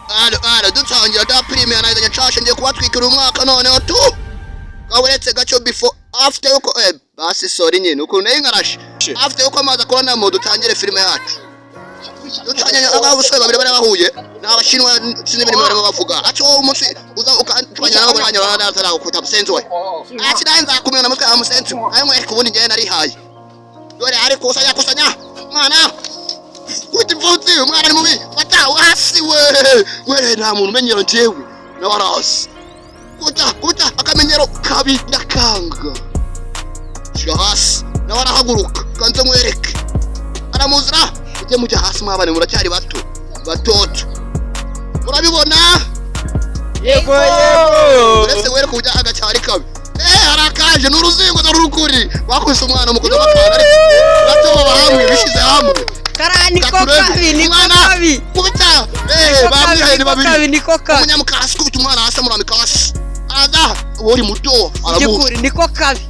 Alo alo, dutangira da filime yanazanye nshasha, ngiye kubatwikira umwaka noneho tu. Uretse gaco, before after yuko basi sorry nyine ukuntu nari nkarashe after yuko amazi akubonamo, dutangire filime yacu. Dutangiye abasore babiri bari bahuye ni Abashinwa, sinzi ibintu barimo bavuga. Ati wowe umunsi uza ukatubanya nabo banyura natarakuta musenzi we. Ati nawe nzakumena na mutwe wa musenzi ayo mwereka. Ubundi njyewe narihaye, dore ari kusanya kusanya mwana kwita imfutsi. Umwana ni mubi, fata hasi we we, nta muntu umenyera njyewe nawe arazi kuta kuta akamenyero kabi ndakanga. Shira hasi, nawe arahaguruka kanze mwereke aramuzira. Mujye mujya hasi mwabane, muracyari bato batoto, murabibona. Yego yego. Uretse wereke uburyo agacyari kabi. Harakaje n'uruzingo, dore urukuri bakubise umwana mu kudoba akana, ariko bato baba hamwe bishyize hamwe. Kariya niko Gaturebe. kabi, niko Umwana kabi. kubita Niko kabi, bamwihaye ni niko babiri. kabi, niko kabi. Umunyamukasi kubita umwana hasi, amurambika hasi, araza uwo uri muto aramuzi. By'ukuri niko kabi.